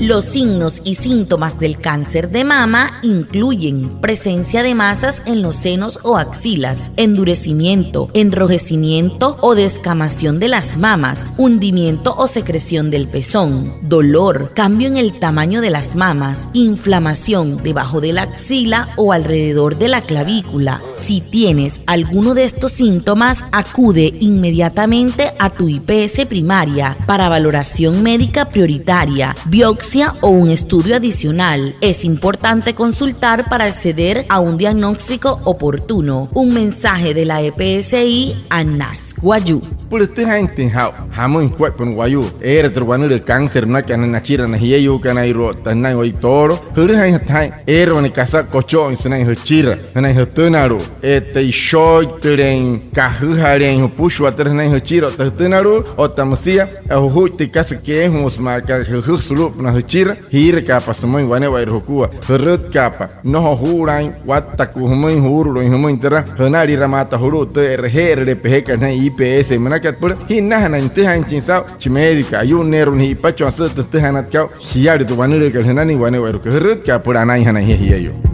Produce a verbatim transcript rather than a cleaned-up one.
Los signos y síntomas del cáncer de mama incluyen presencia de masas en los senos o axilas, endurecimiento, enrojecimiento o descamación de las mamas, hundimiento o secreción del pezón, dolor, cambio en el tamaño de las mamas, inflamación debajo de la axila o alrededor de la clavícula. Si tienes alguno de estos síntomas, acude inmediatamente a tu I P S primaria para valoración médica prioritaria, biopsia o un estudio adicional. Es importante consultar para acceder a un diagnóstico oportuno. Un mensaje de la E P S I Anas Wayuu. Süpüla jütüjaainjatüin jaa'u jamüin, jukuaippa wane wayuu eere tü wanülüü cáncer münakat, nachira na jieyuukanairua otta sünain wayuu toolo. Jülüjainjatü jaa'in eere wane kasa kocho'uin sünain jüchira, sünain jütünalu'u, otta ishooitüleein, kajüjaleein, jüpüshua türa sünain jüchira otta jütünalu'u, otta müsia jujuittüin kasa keejuusü maa aka jüjüsü sulu'upünaa jüchira. Jiirakaapa sümüin wane'ewai jukua, jürütkaapa. Nnojo juu'ulaain wattakuu jümüin, juurulu'uin jümüin türa, jünalira maa ata julu'u tü e'reje'erüle pejekat sünain I P S münakat. Süpüla ji'nnajanain nütüjaainjachin saa'u, chi médico ayu'nneerü wane ji'ipachon asü'ütüin nütüjaanatkat aa'u, shiale tü wanülüükat jünain wane'ewai jukua. Jürütka'a süpüla anainjanain jia jieyuu.